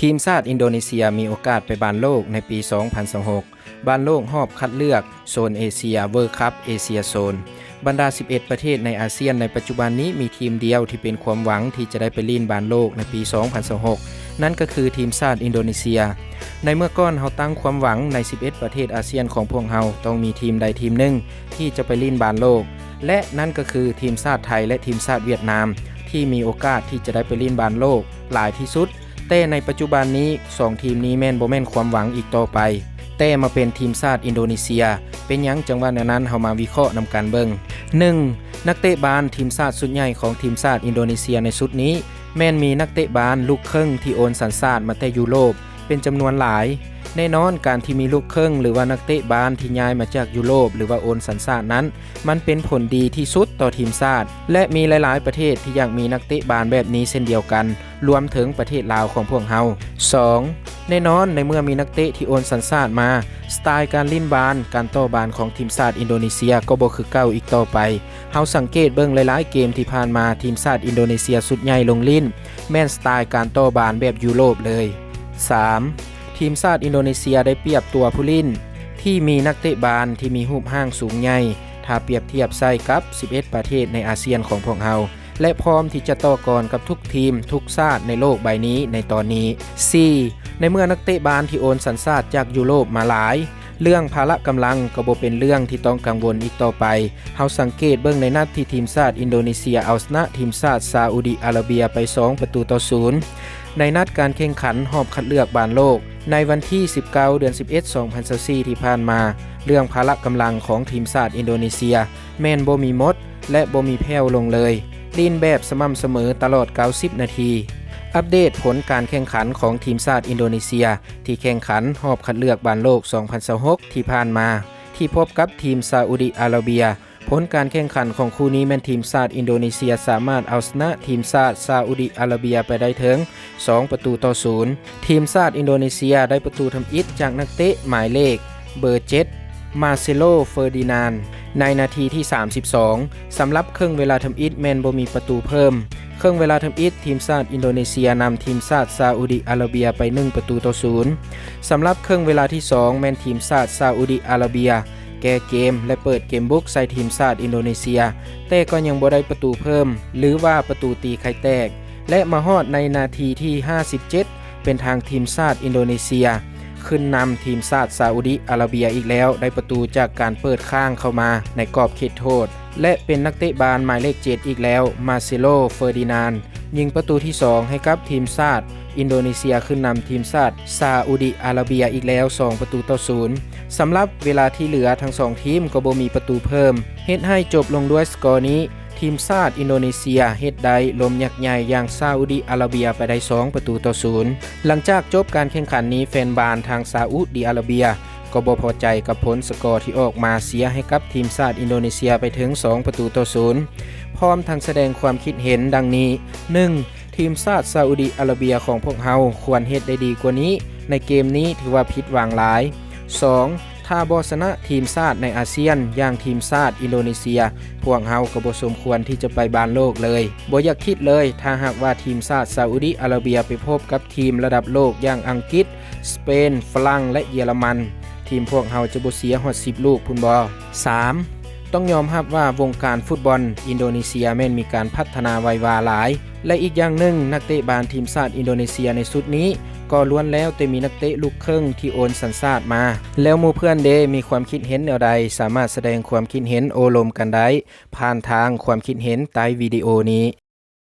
ທີມຊາດອິນໂດເນເຊຍມີໂອກາດໄປບານໂລກໃນປີສອງພັນຊາວຫົກ ບານໂລກຮອບຄັດເລືອກໂຊນເອເຊຍ World Cup Asia Zone. ບັນດາສິບເອັດປະເທດໃນອາຊຽນໃນປັດຈຸບັນນີ້ມີທີມດຽວທີ່ເປັນຄວາມຫວັງທີ່ຈະໄດ້ໄປຫຼິ້ນບານໂລກໃນປີສອງພັນຊາວຫົກ ນັ້ນກໍຄືທີມຊາດອິນໂດເນເຊຍ. ໃນເມື່ອກ່ອນເຮົາຕັ້ງຄວາມຫວັງໃນສິບເອັດປະເທດອາຊຽນຂອງພວກເຮົາຕ້ອງມີທີມໃດທີມໜຶ່ງທີ່ຈະໄປຫຼິ້ນບານໂລກ ແລະ ນັ້ນກໍຄືທີມຊາດໄທ ແລະ ທີມຊາດຫວຽດນາມ ທີ່ມີໂອກາດທີ່ຈະໄດ້ໄປຫຼິ້ນບານໂລກຫຼາຍທີ່ສຸດ. ແຕ່ໃນປັດຈຸບັນນີ້ສອງທີມນີ້ແມ່ນບໍ່ແມ່ນຄວາມຫວັງອີກຕໍ່ໄປ ແຕ່ມາເປັນທີມຊາດອິນໂດເນເຊຍ. ເປັນຫຍັງຈັ່ງວ່າແນວນັ້ນ? ເຮົາມາວິເຄາະນຳກັນເບິ່ງ. ໜຶ່ງ ນັກເຕະບານທີມຊາດຊຸດໃຫຍ່ຂອງທີມຊາດອິນໂດເນເຊຍໃນຊຸດນີ້ ແມ່ນມີນັກເຕະບານລູກເຄິ່ງທີ່ໂອນສັນຊາດມາແຕ່ຢູໂຣບເປັນຈຳນວນຫຼາຍ. ແນ່ນອນ ການທີ່ມີລູກເຄິ່ງ ຫຼືວ່ານັກເຕະບານທີ່ຍ້າຍມາຈາກຢູໂຣບ ຫຼືວ່າໂອນສັນຊາດນັ້ນ ມັນເປັນຜົນດີທີ່ສຸດຕໍ່ທີມຊາດ ແລະ ມີຫຼາຍໆປະເທດທີ່ຢາກມີນັກເຕະບານແບບນີ້ເຊັ່ນດຽວກັນ ລວມເຖິງປະເທດລາວຂອງພວກເຮົາ. ສອງ ແນ່ນອນ ໃນເມື່ອມີນັກເຕະທີ່ໂອນສັນຊາດມາ ສະໄຕການຫຼິ້ນບານ, ການຕໍ່ບານຂອງທີມຊາດອິນໂດເນເຊຍກໍບໍ່ຄືເກົ່າອີກຕໍ່ໄປ. ເຮົາສັງເກດເບິ່ງຫຼາຍໆເກມທີ່ຜ່ານມາ ທີມຊາດອິນໂດເນເຊຍຊຸດໃຫຍ່ລົງຫຼິ້ນ ແມ່ນສະໄຕການຕໍ່ບານແບບຢູໂຣບເລີຍ. ສາມ ທີມຊາດອິນໂດເນເຊຍໄດ້ປຽບຕົວຜູ້ຫຼິ້ນທີ່ມີນັກເຕະບານທີ່ມີຮູບຮ່າງສູງໃຫຍ່ ຖ້າປຽບທຽບໃສ່ກັບສິບເອັດປະເທດໃນອາຊຽນຂອງພວກເຮົາ ແລະ ພ້ອມທີ່ຈະຕໍ່ກອນກັບທຸກທີມ, ທຸກຊາດໃນໂລກໃບນີ້ໃນຕອນນີ້. ສີ່ ໃນເມື່ອນັກເຕະບານທີ່ໂອນສັນຊາດຈາກຢູໂຣບມາຫຼາຍ, ເລື່ອງພາລະກຳລັງກໍບໍ່ເປັນເລື່ອງທີ່ຕ້ອງກັງວົນອີກຕໍ່ໄປ. ເຮົາສັງເກດເບິ່ງໃນນັດທີ່ທີມຊາດອິນໂດເນເຊຍເອົາຊະນະທີມຊາດຊາອຸດີອາຣາເບຍໄປສອງປະຕູຕໍ່ສູນ ໃນນັດການແຂ່ງຂັນຮອບຄັດເລືອກບານໂລກ ໃນວັນທີສິບເກົ້າ ເດືອນສິບເອັດ ສອງພັນຊາວສີ່ ທີ່ຜ່ານມາ, ເລື່ອງພາລະກຳລັງຂອງທີມຊາດອິນໂດເນເຊຍ ແມ່ນບໍ່ມີໝົດ ແລະ ບໍ່ມີແຜ່ວລົງເລີຍ, ຫຼິ້ນແບບສະໝ່ຳສະເໝີຕະຫຼອດເກົ້າສິບນາທີ. ອັບເດດຜົນການແຂ່ງຂັນຂອງທີມຊາດອິນໂດເນເຊຍ ທີ່ແຂ່ງຂັນຮອບຄັດເລືອກບານໂລກສອງພັນຊາວຫົກ ທີ່ຜ່ານມາ ທີ່ພົບກັບທີມຊາອຸດີອາຣາເບຍ. ຜົນການແຂ່ງຂັນຂອງຄູ່ນີ້ແມ່ນທີມຊາດອິນໂດເນເຊຍສາມາດເອົາຊະນະທີມຊາດຊາອຸດີອາຣາເບຍໄປໄດ້ເຖິງສອງປະຕູຕໍ່ສູນ. ທີມຊາດອິນໂດເນເຊຍໄດ້ປະຕູທຳອິດຈາກນັກເຕະໝາຍເລກເບີເຈັດ ມາເຊໂລ ເຟີດີນານ ໃນນາທີທີສາມສິບສອງ. ສຳລັບເຄິ່ງເວລາທຳອິດແມ່ນບໍ່ມີປະຕູເພີ່ມ. ເຄິ່ງເວລາທຳອິດ ທີມຊາດອິນໂດເນເຊຍນຳທີມຊາດຊາອຸດີອາຣາເບຍໄປໜຶ່ງປະຕູຕໍ່ສູນ. ສຳລັບເຄິ່ງເວລາທີສອງ ແມ່ນທີມຊາດຊາອຸດີອາຣາເບຍແກ້ເກມ ແລະ ເປີດເກມບຸກໃສ່ທີມຊາດອິນໂດເນເຊຍ, ແຕ່ກໍຍັງບໍ່ໄດ້ປະຕູເພີ່ມ ຫຼືວ່າປະຕູຕີໄຂ່ແຕກ ແລະ ມາຮອດໃນນາທີທີຫ້າສິບເຈັດ ເປັນທາງທີມຊາດອິນໂດເນເຊຍ ຂຶ້ນນຳທີມຊາດຊາອຸດີອາຣາເບຍອີກແລ້ວ ໄດ້ປະຕູຈາກການເປີດຂ້າງເຂົ້າມາໃນກອບເຂດໂທດ ແລະ ເປັນນັກເຕະບານໝາຍເລກເຈັດອີກແລ້ວ ມາເຊໂລ ເຟີດີນານ ຍິງປະຕູທີສອງໃຫ້ກັບທີມຊາດອິນໂດເນເຊຍ ຂຶ້ນນຳທີມຊາດຊາອຸດີອາຣາເບຍອີກແລ້ວສອງປະຕູຕໍ່ສູນ. ສຳລັບເວລາທີ່ເຫຼືອ ທັງສອງທີມກໍບໍ່ມີປະຕູເພີ່ມ ເຮັດໃຫ້ຈົບລົງດ້ວຍສະກໍນີ້. ທີມຊາດອິນໂດເນເຊຍເຮັດໄດ້ລົມຍັກໃຫຍ່ຢ່າງຊາອຸດີອາຣາເບຍໄປໄດ້ສອງປະຕູຕໍ່ສູນ. ຫຼັງຈາກຈົບການແຂ່ງຂັນນີ້ ແຟນບານທາງຊາອຸດີອາຣາເບຍກໍບໍ່ພໍໃຈກັບຜົນສະກໍທີ່ອອກມາ, ເສຍໃຫ້ກັບທີມຊາດອິນໂດເນເຊຍໄປເຖິງສອງປະຕູຕໍ່ສູນ ພ້ອມທັງສະແດງຄວາມຄິດເຫັນດັ່ງນີ້: ໜຶ່ງ ທີມຊາດຊາອຸດີອາຣາເບຍຂອງພວກເຮົາຄວນເຮັດໄດ້ດີກວ່ານີ້, ໃນເກມນີ້ຖືວ່າຜິດຫວັງຫຼາຍ. ສອງ ຖ້າບໍ່ຊະນະທີມຊາດໃນອາຊຽນຢ່າງທີມຊາດອິນໂດເນເຊຍ, ພວກເຮົາກໍບໍ່ສົມຄວນທີ່ຈະໄປບານໂລກເລີຍ. ບໍ່ຢາກຄິດເລີຍ, ຖ້າຫາກວ່າທີມຊາດຊາອຸດີອາຣາເບຍໄປພົບກັບທີມລະດັບໂລກຢ່າງອັງກິດ, ສະເປນ, ຝຣັ່ງ ແລະ ເຢຍລະມັນ, ທີມພວກເຮົາຈະບໍ່ເສຍຮອດສິບລູກພຸ້ນບໍ? ສາມ ຕ້ອງຍອມຮັບວ່າວົງການຟຸດບອນອິນໂດເນເຊຍແມ່ນມີການພັດທະນາໄວວາຫຼາຍ ແລະ ອີກຢ່າງໜຶ່ງ, ນັກເຕະບານທີມຊາດອິນໂດເນເຊຍໃນຊຸດນີ້ກໍລ້ວນແລ້ວແຕ່ມີນັກເຕະລູກເຄິ່ງທີ່ໂອນສັນຊາດມາ. ແລ້ວໝູ່ເພື່ອນເດ ມີຄວາມຄິດເຫັນແນວໃດ? ສາມາດສະແດງຄວາມຄິດເຫັນໂອ້ລົມກັນໄດ້ຜ່ານທາງຄວາມຄິດເຫັນໃຕ້ວິດີໂອນີ້.